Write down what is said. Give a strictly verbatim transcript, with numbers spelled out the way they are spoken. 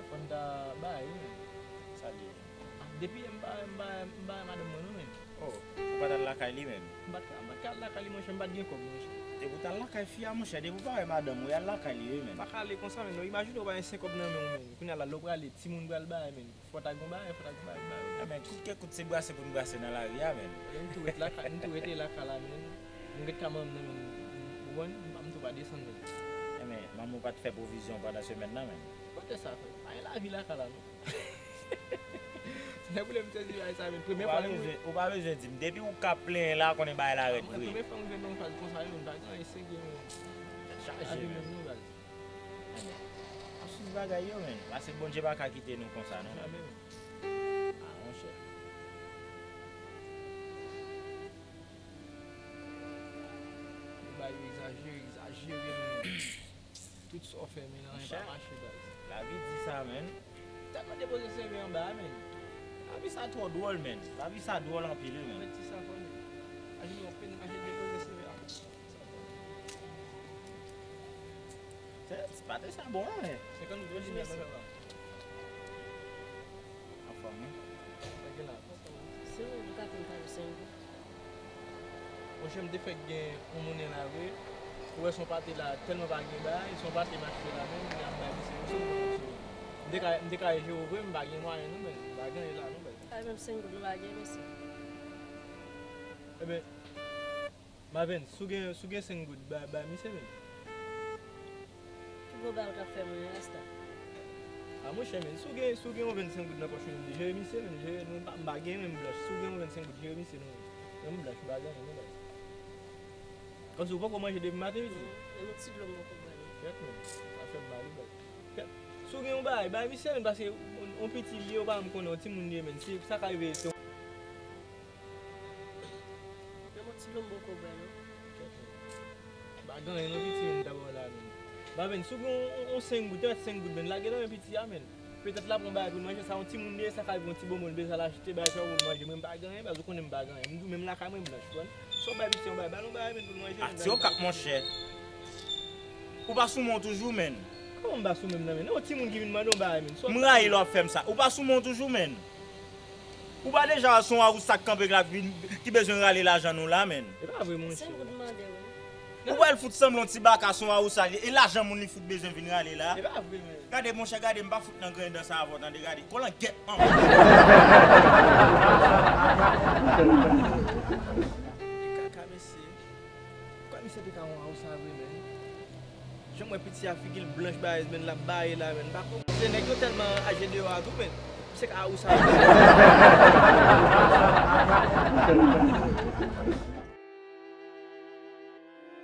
Fò n ta bay, wi, men. Sa l ye? Ah, depi yè m pa, m pa, m pa wè madanm mwen, non, men. Oh, ou pa t al lakay li, men? M pa t ka, m pa t ka al lakay li, monchè, m pa t gen kòb, monchè. Depi w t al lakay fi a, monchè, depi w pa wè madanm ou, al lakay li, wi, men. M pa ka ale konsa, men. Non, imajine w pa gen senk kòb nan men w, men. Kounye a la, lè w prale, timoun pral bay, men. Fò ta gon bagay, fò ta gon bagay, bagay. Ah, men kout ke kout, se brase pou n brase nan lari a, men. Lè m tou ret lakay, m tou rete lakay la, men. M ret ka manman m nan, men. Ou konprann? M, m tou pa desann, men. Eh, men, manman w pa t fè pwovizyon pandan semèn nan, men. Kote sa fèt? Pa gen lavi lakay la, non. Nèg boule m sezi bagay sa, men. Premye fwa m wè. Ou pa bezwen di m. Depi ou ka plenyen la, konnen bagay la rèd vre. Premye fwa m wè yon faz konsa, yo, m pa gen anyen serye, men. Tèt chaje, men. Lavi menm, non, baz. Anben, ap swiv bagay yo, men. Pase Bondye pa ka kite nou konsa, non, men. Jamè, men. Ah, monchè. Yo bay yo egzajere, egzajere, men. Tout sa w fè, men, anyen pa mache, baz. Lavi di sa, men. Tèlman depoze seve anba a, men. Lavi sa twò dwòl, men. Lavi sa dwòl anpil, wi, men. Mèt di sa fò, men. Aji, w ap peni mache depoze seve a. Se, se pa te sa bon, non, men. Senkant goud, wi, men. Anfòm, wi. Tranke la. Se ou, ou ka fè m kado senk goud? Monchè, m te fèk gen yon monnen la vre. Ou wè, se yon pate la, tèlman pa gen bagay, se yon pate m achte la menm, m ap bay misye yon senk goud. M te ka, m te ka jere w vre, m pa gen mwayen non, men. M pa gen anyen la non, men. Pa menm senk goud, nou pa gen, mesye. Eben, Maven, si w gen, si w gen senk goud, bay, bay misye, men. Ki gwo bagay ou t ap fè mwen, Rasta? A, monchè, men, si w gen, si w gen yon vennsenk goud nan pòch ou, men, jere misye, men, jere, nou pa, m pa gen, men, m blanch. Si w gen yon vennsenk goud, jere misye, non, men. Men m blanch, m pa gen anyen, non, baz. Kòmsi ou poko manje depi maten, piti? Non, men yon ti dlo m poko bwè, non. Kèt, men, sa fè m mal, wi, baz. Kèt, si w gen yon bagay, bay misye, men, paske yon, yon piti li ye, ou pa janm konnen, yon timoun li ye, men. Si sa ka rive, se yon Nan yon ti dlo m poko bwè, non. M pa gen anyen non, piti, men, m ta ba w la, men. Maven, si w gen yon, yon, yon senk goud, te mèt senk goud, men, lage nan men piti a, men. Petèt l ap yon bagay pou l manje, sa yon timoun li ye, sa ka rive yon ti bonbon, l bezwen al achte, bagay sa pou l manje. Mwen, m pa gen anyen, baz, ou konnen m pa gen anyen. M di w, menm lakay mwen, m blanch, ou konprann? Si w bay piti yon bagay, ba l yon bagay, men, pou l manje, men, bagay sa. Ak ti okap, monchè. Ou pa sou men w toujou, men. Kòman m pa sou men m nan, men? Yon timoun ki vin mande yon bagay, men. M rayi lè w ap fè m sa. Ou pa sou men w toujou, men. Ou pa deja wè se yon awousa k kanpe la ki vin, ki bezwen rale lajan nou la, men. E pa vre, monchè. Senk goud m mande w. Ou pral fout sanblan yon ti baka se yon awousa li, e lajan moun li fout bezwen vin rale la. E pa vre, men. Gade, monchè, gade, m pa fout nan grenn dan sa avè w, tande, gade. Kolangèt, manman. E kaka, mesye. Kwa misye te ka yon awousa vre, men. Jan m wè piti a figi l blanch balèz, men, l ap baye la, men. M pa konprann. Se nèg yo tèlman aje deyò a tou, men. Misye ka awousa vre.